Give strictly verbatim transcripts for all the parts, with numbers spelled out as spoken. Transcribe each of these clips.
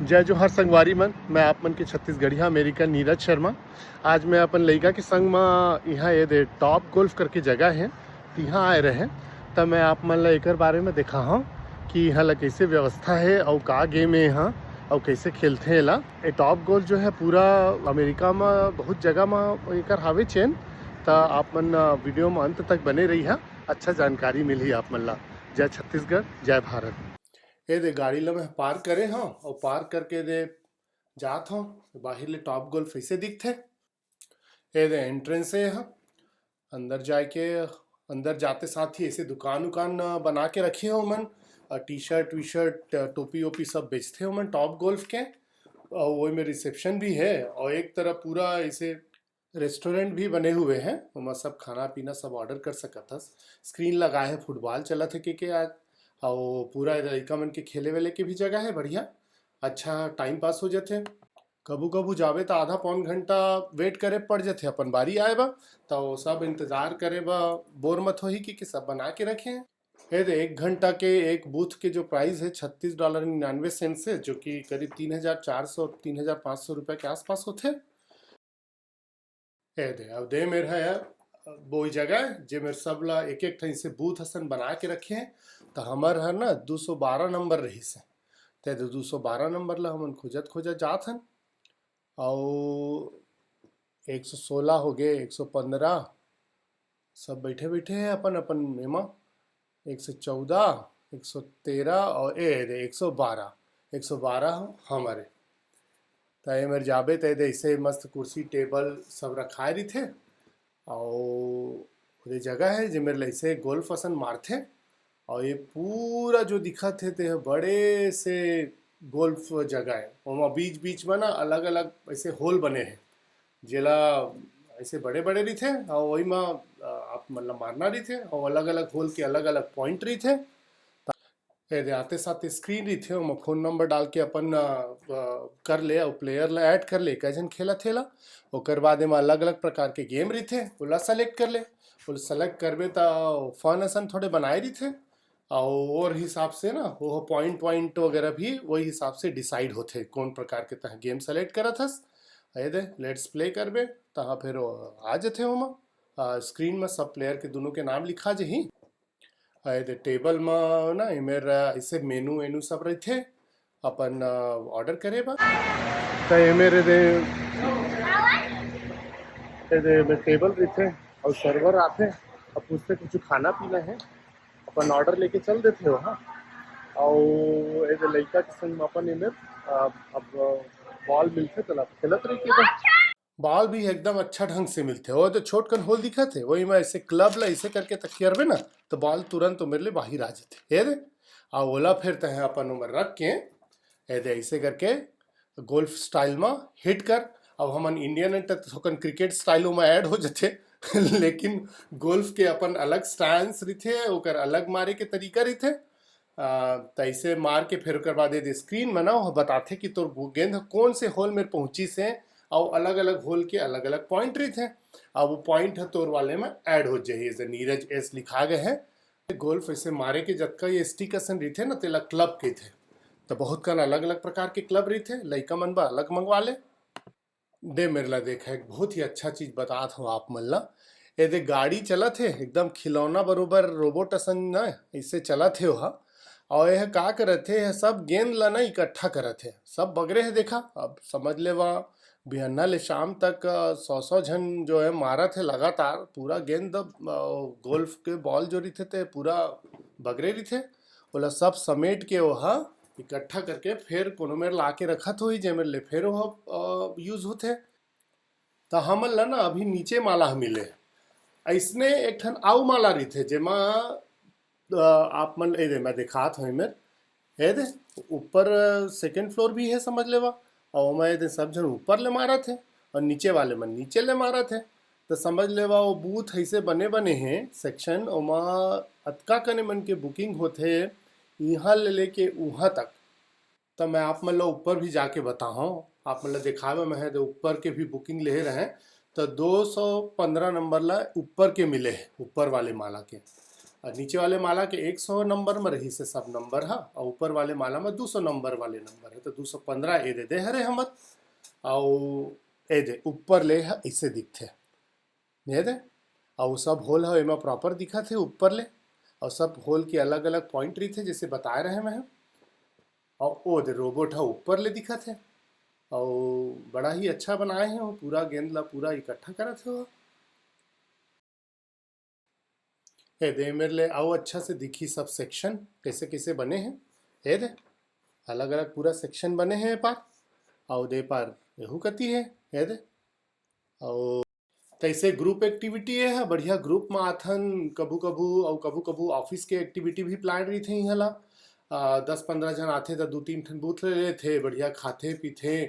जय जोहार संगवारी मन, मैं आप मन के छत्तीसगढ़िया अमेरिकन नीरज शर्मा। आज मैं अपन लइका के संग म इहाँ ये दे टॉप गोल्फ करके जगह हे, तिहाँ आए रहे, त मैं आप मन ला एकर बारे में देखाहूँ कि इहाँ ला कैसे व्यवस्था हे अउ का गेम हे इहाँ अउ कैसे खेलथे एला। ये टॉप गोल्फ जो है पूरा अमेरिका म बहुत जगह म एकर हावे चेन, त आप मन वीडियो म अंत तक बने रहिहा, अच्छा जानकारी मिलही आप मन ला। जय छत्तीसगढ़, जय भारत। ए दे गाड़ी ला मैं पार्क करे हव अउ पार्क करके दे जात हव, बाहिर ले टॉप गोल्फ ऐसे दिखथे। ए दे एंट्रेंस हे ह, अंदर जाए के, अंदर जाते साथ ही ऐसे दुकान उकान बना के रखे हे ओमन, टी शर्ट वी शर्ट, टोपी ओपी सब बेचथे ओमन टॉप गोल्फ के। अउ ओई में रिसेप्शन भी हे अउ एक तरफ पूरा ऐसे रेस्टोरेंट भी बने हुए हैं, ओमा सब खाना पीना सब ऑर्डर कर सकत हस। स्क्रीन लगाए हे, फुटबॉल चलत हे के, के आज, अउ पूरा लइका मन के खेले वेले के भी जगह हे बढ़िया, अच्छा टाइम पास हो जाथे। कभू कभू जाबे त आधा पौन घंटा वेट करे पड़ जाथे अपन बारी आए बा, त वो सब इंतजार करे बा बोर मत होही कि, कि सब बना के रखे हैं। हे दे, एक घंटा के एक बूथ के जो प्राइस है छत्तीस डॉलर निन्यानवे सेंट्स है, जो कि करीब तीन हजार चार सौ तीन हजार पाँच सौ रुपये के आसपास होथे। ए दे, अब दे मेर है वो जगह जे मेर सब ला एक एक ठन से बूथ असन बना के रखे हैं, त हमर हर ना दो सौ बारह नंबर रहिस हे। ते दो सौ बारह नंबर ला हमन खोजत खोजत जात हन, अउ एक सौ सोलह हो गे, एक सौ पंद्रह, सब बैठे बैठे हैं अपन अपन एमा, एक सौ चौदह, एक सौ तेरह अउ ए दे एक सौ बारह, एक सौ बारह हमर हे। त ए मेर जाबे त ए दे ऐसे मस्त कुर्सी टेबल सब रखाए रहिथे, अउ ओदे जगह हे जे मेर ले ऐसे गोल्फ असन मारथे, अउ ये पूरा जो दिखत हे ते ह बड़े से गोल्फ जगह हे। ओमा बीच बीच में ना अलग अलग ऐसे होल बने हे, जेला ऐसे बड़े बड़े रहिथे, अउ ओही म, अ, आप मन ला मारना रहिथे, अउ अलग अलग होल के अलग अलग पॉइंट रहिथे। ए दे आते साथ स्क्रीन रहिथे, ओमा फोन नंबर डाल के अपन, अ, अ, कर ले अउ प्लेयर ला ऐड कर ले, कई झन खेलत हे ला। ओकर बाद एमा अलग-अलग प्रकार के गेम रहिथे, ओला सेलेक्ट कर ले। ओला सेलेक्ट करबे त फन असन थोड़े बनाए रहिथे, अउ ओर हिसाब से ना वो पॉइंट, पॉइंट वगैरह भी वही हिसाब से डिसाइड होथे, कौन प्रकार के तह गेम सेलेक्ट करत हस। ए दे, लेट्स प्ले करबे, तहाँ फिर वो आ जथे ओमा, अ, स्क्रीन में सब प्लेयर के दोनों के नाम लिखा जही। ए दे, टेबल म ना एमेर ऐसे मेनू वेनू सब रहिथे, अपन, अ, ऑर्डर करे बर। त एमेर ए दे, ए दे एमेर टेबल रहिथे अउ सर्वर आथे, अब पूछथे कुछ खाना पीना है, अपन ऑर्डर लेके चल देथे हो, हाँ। अउ ए दे लइका के संग म अपन एमेर, अ, अब बॉल मिलथे, तेला खेलत रहिथे बस। बॉल भी एकदम अच्छा ढंग से मिलथे। वो तो छोट कन होल दिखत हे, वही में ऐसे क्लब ला ऐसे करके तकियरबे ना, तो बॉल तुरंत ओ मेर ले बाहिर आ जाथे। ए दे, आ ओला फिर तहे अपन ओमर रख के, ए दे, ऐसे करके गोल्फ स्टाइल में हिट कर। अब हमन इंडियन हन त थोकन क्रिकेट स्टाइल ओमा ऐड हो जाथे, लेकिन गोल्फ के अपन अलग स्टांस रहिथे, ओकर अलग मारे के तरीका रहिथे। अ, त ऐसे मार के फिर ओकर बाद ए दे स्क्रीन में ना वो बताथे कि तोर गो-, गेंद ह कौन से होल में पहुंचिस हे, अउ अलग-अलग होल के अलग-अलग पॉइंट रहिथे। अब वो पॉइंट ह तोर वाले में ऐड हो जाही, जैसे नीरज एस लिखा गए हे। गोल्फ ऐसे मारे के जतका ये स्टिक असन रहिथे ना, तेला क्लब कहिथे। त बहुत कन अलग-अलग प्रकार के क्लब रहिथे, लइका मन बर अलग मंगवा ले। दे मेर ला देखा, एक बहुत ही अच्छा चीज बतात हव आप मन ला। ए दे गाड़ी चलत हे, एकदम खिलौना बरोबर रोबोट असन ना, ऐसे चलत हे ओहा। अउ एह का करत हे, एह सब गेंद ला ना इकट्ठा करत हे, सब बगरे हे। देखा, अब समझ लेवा, बिहन्ना ले शाम तक, अ, सौ सौ झन जो है मारत हे लगातार, पूरा गेंद, अ, गोल्फ के बॉल जो रहिथे ते पूरा बगरे रहिथे, ओला सब समेट के ओहा इकट्ठा करके फेर कोनो मेर ला के रखत होही, जे मेर ले फेर ओहा, अ, यूज़ होथे। त हमन ला ना अभी नीचे माला ह मिले। अइसने एक ठन अउ माला रहिथे, जेमा, अ, आप मन, ए दे, मैं देखात हव एमेर। ए दे, ऊपर सेकंड फ्लोर भी हे, समझ लेवा। अउ ओमा ए दे, सब झन ऊपर ले मारत हे अउ नीचे वाले मन नीचे ले मारत हे। त समझ लेवा, वो बूथ अइसे बने बने हे, सेक्शन, ओमा अतका कने मन के बुकिंग होथे, इहाँ ले लेके उहाँ तक। त मैं आप मन ल ऊपर भी जाके बताहूँ, आप मन ल देखावे, मैं ह ऊपर के भी बुकिंग लेहे रहें, त दो सौ पंद्रह नंबर ला ऊपर के मिले हे, ऊपर वाले माला के। अउ नीचे वाले माला के एक सौ नंबर में रहिस हे सब नंबर ह, अउ ऊपर वाले माला में दू सौ नंबर वाले नंबर हे, तो दू सौ पंद्रह ए दे दे हरे हमर। अउ ए दे ऊपर ले ह ऐसे दिखथे, ए दे। अउ सब होल ह एमा प्रॉपर दिखत हे ऊपर ले, अउ सब होल के अलग-अलग पॉइंट रहिथे, जैसे बताए रहे मैं ह। अउ ओ दे रोबोट ह ऊपर ले दिखत हे, अउ बड़ा ही अच्छा बनाए हे, वो पूरा गेंद ला पूरा इकट्ठा करत हे वो। ए दे मेरे ले अउ अच्छा से दिखी सब सेक्शन कैसे कैसे बने हे। ए दे अलग-अलग पूरा सेक्शन बने हे ए पार, अउ दे पार एहू कती हे। ए दे अउ तैसे ग्रुप एक्टिविटी ए ह, बढ़िया ग्रुप म आथन कभू-कभू, अउ कभू-कभू ऑफिस के एक्टिविटी भी प्लान रहिथे इहाँ ला। अ, दस पंद्रह झन आथे त दू तीन ठन बूथ ले लेथे, बढ़िया खाथे पीथे,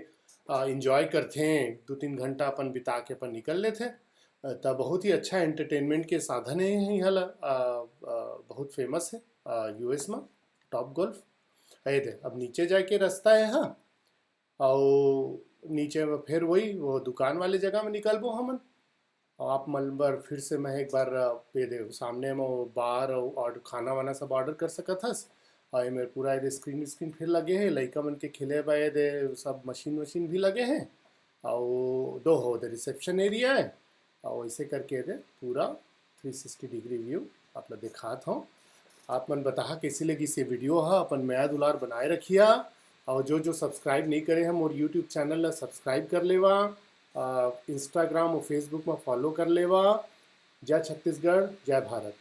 अ, एंजॉय करथे, दू तीन घंटा अपन बिता के अपन निकल लेथे। अ, त बहुत ही अच्छा एंटरटेनमेंट के साधन ए इहाँ ला, अ, अ, बहुत फेमस हे, अ, यूएस म टॉप गोल्फ। ए दे, अब नीचे जाए के रास्ता ए ह, अउ नीचे में फिर वही वो दुकान वाले जगह में निकलबो हमन। अउ आप मन बर फिर से मैं एक बार, अ, ये दे सामने में वो बार अउ ऑर्डर, खाना वाना सब ऑर्डर कर सकत हस। अउ एमे पूरा ये दे स्क्रीन स्क्रीन फिर लगे हे, लइका मन के खेले बर ये दे सब मशीन वशीन भी लगे हे। अउ दो हो दे रिसेप्शन एरिया हे, अउ ऐसे करके ये दे पूरा थ्री सिक्सटी डिग्री व्यू आप ला दिखात हूँ। आप मन बताहा कैसे लगिस ये वीडियो ह, अपन मया दुलार बनाए रखिया, अउ जो जो सब्सक्राइब नहीं करे हे मोर यूट्यूब चैनल ला सब्सक्राइब कर लेवा, इंस्टाग्राम अउ फेसबुक में फॉलो कर लेवा। जय छत्तीसगढ़, जय भारत।